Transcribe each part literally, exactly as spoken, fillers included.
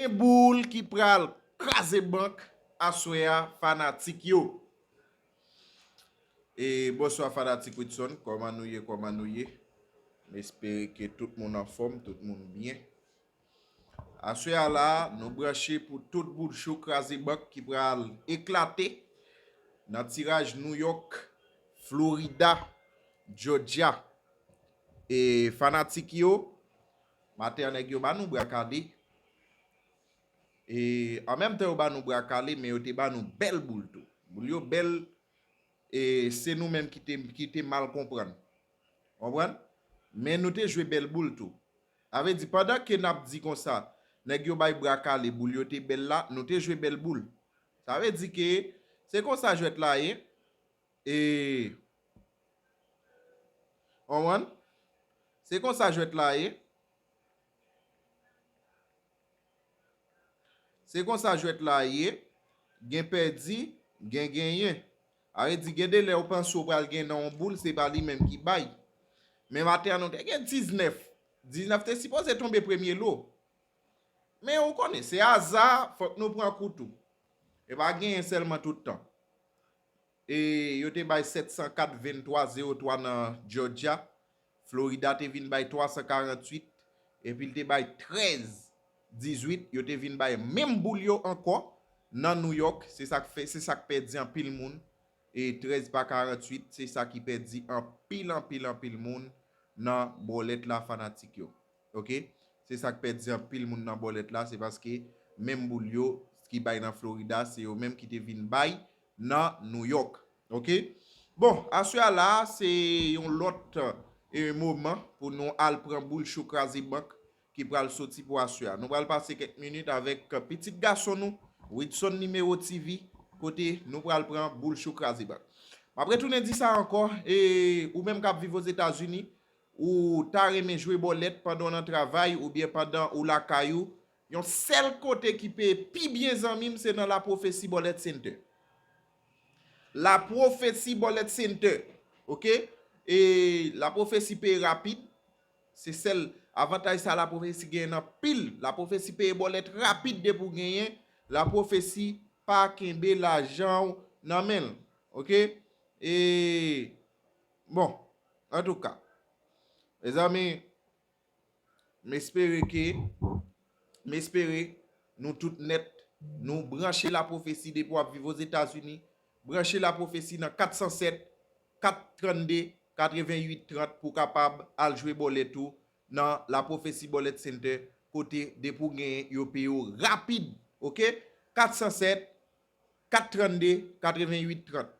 Gen boul ki pral kraze bank aswè a, fanatik yo. E bonswa fanatik Widson, kòman nou ye, kòman nou ye? M espere ke tout moun anfòm, tout moun byen. Aswè a la, nou branche pou tout boul cho kraze bank ki pral eklate nan tiraj New York, Florida, Georgia. E fanatik yo, maten an nèg yo ba nou bra kale. E an menm tan yo ba nou bra kale, men yo te ba nou bèl boul tou. Boul yo bèl, e se nou menm ki te, ki te mal konprann. Konprann? Men nou te jwe bèl boul tou. Sa vle di, pandan ke n ap di konsa, nèg yo bay bra kale, boul yo te bèl la, nou te jwe bèl boul. Sa vle di ke se konsa jwèt la ye. E, konprann? Se konsa jwèt la ye. Se konsa jwèt la ye. Gen pèdi, gen genyen. Sa vle di, gen de lè ou panse ou pral gen nan yon boul, se pa li menm ki bay. Men maten an, nou te gen diznèf. Diznèf te sipoze tonbe premye lo. Men ou konnen, se aza, fòk nou pran kou tou. E pa genyen sèlman tout tan. E yo te bay sèt san kat venntwa zewo twa nan Georgia. Florida te vin bay twa san karanntuit, epi l te bay trèz dizuit. Yo te vin bay menm boul yo ankò nan New York. Se sa k fè, se sa k pèdi anpil moun. E trèz pa karanntuit, se sa ki pèdi anpil, anpil, anpil moun nan bòlèt la, fanatik yo. Oke? Se sa k pèdi anpil moun nan bòlèt la, se paske menm boul yo ki bay nan Florida, se yo menm ki te vin bay nan New York. Oke? Bon, aswè a la, se yon lòt, e, moman pou nou al pran boul cho kraze bank ki pral soti pou aswè a. Nou pral pase kèk minit avèk pitit gason nou, Widson Nimewo T V, kote nou pral pran boul cho kraze bank. M ap retounen di sa ankò, e ou menm k ap viv Ozetazini, ou ta renmen jwe bòlèt pandan w nan travay oubyen pandan ou lakay ou, yon sèl kote ki peye pi byen, zanmi m, se nan La Prophetie Bullet Center. La Prophetie Bullet Center, oke? E La Prophetie peye rapid. Se sèl avantaj sa La Prophetie genyen anpil. La Prophetie peye bòlèt rapid depi w genyen. La Prophetie pa kenbe lajan w nan men l. Oke? E, bon, antouka, mezanmi, m espere ke, m espere nou tout nèt, nou branche La Prophetie depi w ap viv Ozetazini. Branche La Prophetie nan kat san sèt, kat trannde, katrevenn uit trant pou w kapab al jwe bòlèt ou nan La Prophetie Bullet Center, kote depi w genyen, yo peye w rapid, oke? Kat san sèt, kat trannde, katrevenn uit trant.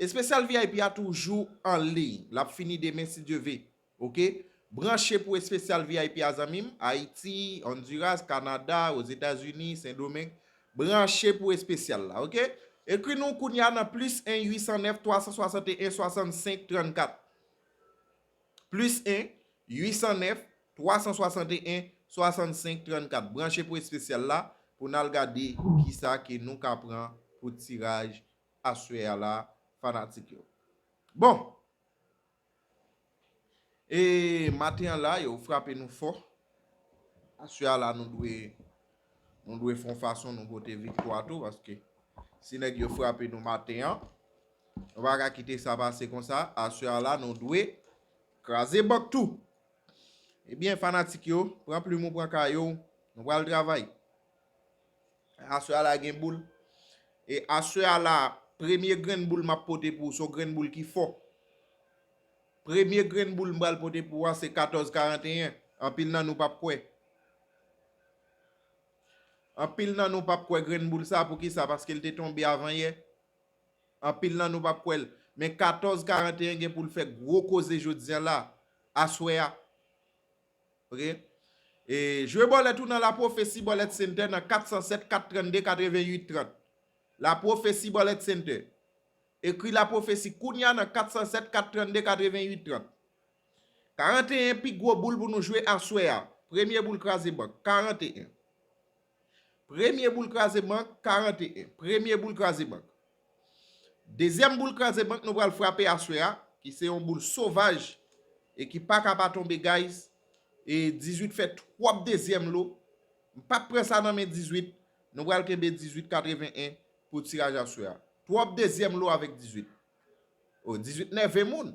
Espesyal V I P a toujou an liy. L ap fini demen, si Dye ve. Oke? Branche pou espesyal V I P a, zanmi m. Ayiti, Honduras, Kanada, Ozetazini, Sendomeng. Branche pou espesyal la, oke? Ekri nou kounye a nan plis en uit san nèf twa san swasanteyen swasannsenk trannkat. Plis en uit san nèf twa san swasanteyen swasannsenk trannkat. Branche pou espesyal la pou n al gade kisa ke nou ka pran pou tiraj aswè a la, fanatik yo. Bon, e maten an la, yo frape nou fò. Aswè a la, nou dwe, nou dwe fè yon fason nou pote viktwa tou, paske si nèg yo frape nou maten an, nou pa ka kite sa pase konsa. Aswè a la, nou dwe kraze bank tou. Ebyen, fanatik yo, pran plim ou, pran kaye w, nou pral travay. Aswè a la gen boul. E aswè a la, premye grenn boul m ap pote pou ou, se yon grenn boul ki fò. Premye grenn boul m pral pote pou ou a, se katòz karanteyen. Anpil nan nou p ap kwè. Anpil nan nou p ap kwè grenn boul sa. Poukisa? Paske l te tonbe avan yè. Anpil nan nou p ap kwè l. Men katòz karanteyen gen pou l fè gwo koze jodi a la, aswè a. Oke? E jwe bòlèt ou nan La Prophetie Bullet Center nan kat san sèt, kat trannde, katrevenn uit trant. La Prophetie Bullet Center. Ekri La Prophetie kounye a nan kat san sèt, kat trannde, katrevenn uit trant. Karanteyen pi gwo boul pou nou jwe aswè a. Premye boul kraze bank, karanteyen. Premye boul kraze bank, karanteyen. Premye boul kraze bank. Dezyèm boul kraze bank nou pral frape aswè a, ki se yon boul sovaj e ki pa ka pa tonbe, guys. E dizuit fè twòp dezyèm lo. M p ap pran sa nan men dizuit. Nou pral kenbe dizuit katreven en pou tiraj aswè a. Twòp dezyèm lo avèk dizuit. O, dizuit nève moun.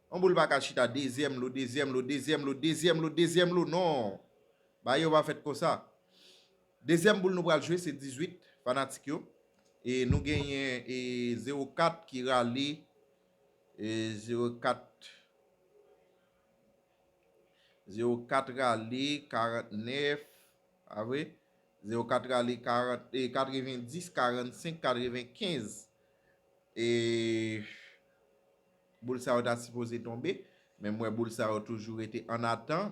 Yon boul pa ka chita dezyèm lo, dezyèm lo, dezyèm lo, dezyèm lo, dezyèm lo. Non. Bagay yo pa fèt konsa. Dezyèm boul nou pral jwe se dizuit, fanatik yo. E nou genyen e zewo kat ki rale e zewo kat, zewo kat rale karantnèf, a vre, zewo kat rale karant, e katrevendis, karannsenk, katrevenkenz. E boul sa yo ta sipoze tonbe, men m wè boul sa yo toujou rete an atan.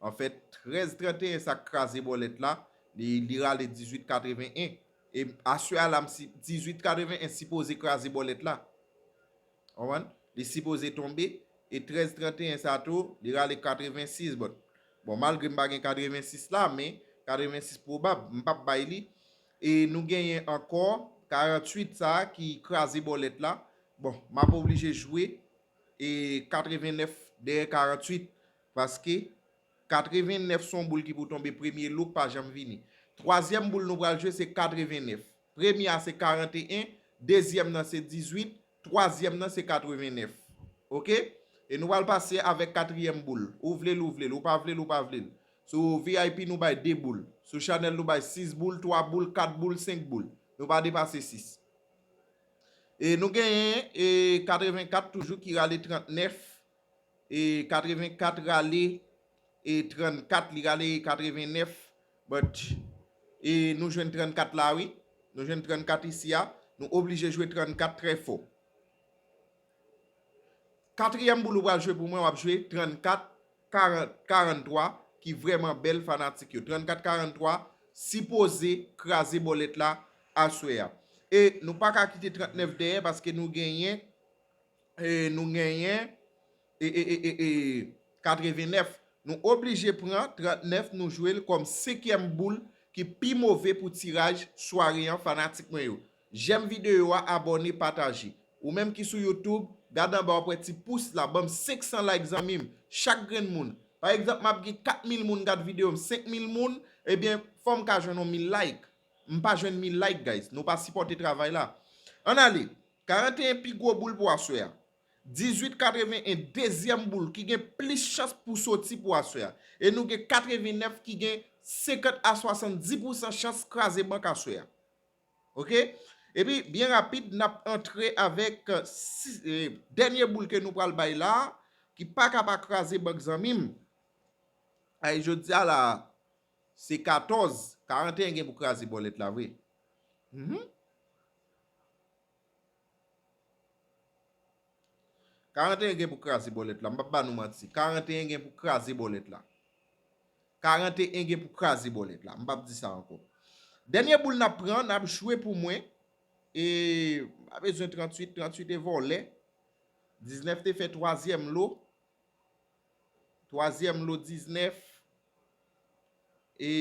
Anfèt, trèz tranteyen sa k kraze bòlèt la, li, li rale dizuit katreven en. E aswè a la, m si, dizuit katreven en sipoze kraze bòlèt la. Konprann? Li sipoze tonbe. E trèz tranteyen sa tou, li rale katrevensis. Bon, bon, malgre m pa gen katrevensis la, men katrevensis pwobab, m p ap bay li. E nou genyen ankò karanntuit sa a ki kraze bòlèt la. Bon, m ap oblije jwe e katrevennèf dèyè karanntuit, paske katrevennèf se yon boul ki pou tonbe premye lo k pa janm vini. Twazyèm boul nou pral jwe se katrevennèf. Premye a se karanteyen, dezyèm nan se dizuit, twazyèm nan se katrevennèf. Oke? E nou pral pase avèk katriyèm boul. Ou vle l, ou vle l, ou pa vle l, ou pa vle l. Sou V I P nou bay de boul. Sou chanèl nou bay sis boul, twa boul, kat boul, senk boul. Nou pa depase sis. E nou genyen e katrevenkat toujou ki rale trannèf. E katrevenkat rale e trannkat, li rale katrevennèf. But e nou jwenn trannkat la, wi. Nou jwenn trannkat isi a. Nou oblije jwe trannkat trè fò. Katriyèm boul ou pral jwe pou mwen, w ap jwe trannkat, karant, karanntwa, ki vrèman bèl, fanatik yo. Trannkat, karanntwa sipoze kraze bòlèt la aswè a. E nou pa ka kite trannèf dèyè paske nou genyen, e nou genyen e, e, e, e, e, katrevennèf. Nou oblije pran trannèf, nou jwe l kòm senkyèm boul ki pi move pou tiraj sware an, fanatik mwen yo. Jèm videyo a, abòne, pataje. Ou menm ki sou YouTube, gade anba, w ap wè ti pous la, ban m senk san like, zanmi m. Chak grenn moun. Pa egzanp, m ap gen kat mil moun gad videyo m, senk mil moun, ebyen, fò m ka jwenn yon mil like. M pa jwenn mil like, guys. Nou pa sipòte travay la. Ann ale. Karanteyen pi gwo boul pou aswè a. Dizuit katreven en, dezyèm boul ki gen plis chans pou soti pou aswè a. E nou gen katrevennèf ki gen senkant a swasanndis pousan chans kraze bank aswè a. Oke? Epi, byen rapid, n ap antre avèk, eh, si, eh, dènye boul ke nou pral bay la, ki pa ka pa kraze bank, zanmi m. Ay, jodi a la, se katòz, karanteyen gen pou kraze bòlèt la, vre. Mhm. Karanteyen gen pou kraze bòlèt la. M p ap ba nou manti. Karanteyen gen pou kraze bòlèt la. Karanteyen gen pou kraze bòlèt la. M p ap di sa ankò. Dènye boul n ap pran, n ap jwe pou mwen. E, pa bezwen tranntuit, tranntuit e vòlè. Diznèf te fè twazyèm lo. Twazyèm lo diznèf. E,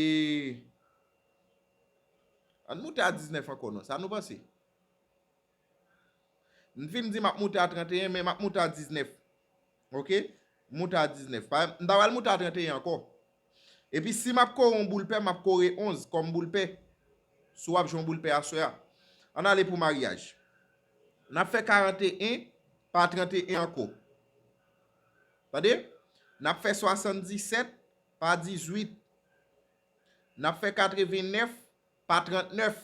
ann moute a diznèf ankò non. Sa nou panse? M fin di m ap moute a trannteyen, men m ap moute a diznèf. Oke? M moute a diznèf. Pa, m ta pral moute a trannteyen ankò. Epi si m ap kore yon boul pè, m ap kore onz kòm boul pè. Si w ap jwe yon boul pè aswè a. Ann ale pou maryaj. N ap fè karanteyen pa trannteyen ankò. Tande? N ap fè swasanndisèt pa dizuit. N ap fè katrevennèf pa trannèf.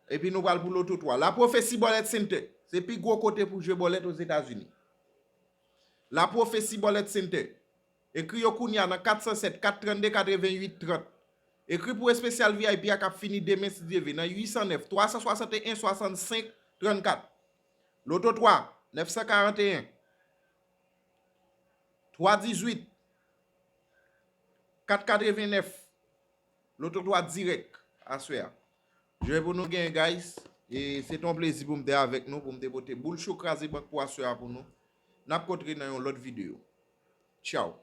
Epi nou pral pou Loto twa. La Prophecy Bullet Center. Se pi gwo kote pou jwe bòlèt Ozetazini. La Prophecy Bullet Center. Ekri yo kounye a nan kat san sèt, kat trannde, katreventuit, trant. Ekri pou espesyal V I P a k ap fini demen, si Dye vle, nan uit san nèf, twa san swasanteyen, swasannsenk, trannkat. Loto twa, nèf san karanteyen, twa dizuit, kat katrevennèf. Loto twa dirèk aswè a. Jwe pou nou genyen, guys. E se te yon plezi pou m te avèk nou, pou m te pote boul cho kraze bank pou aswè a pou nou. N ap kontre nan yon lòt videyo. Tchaw.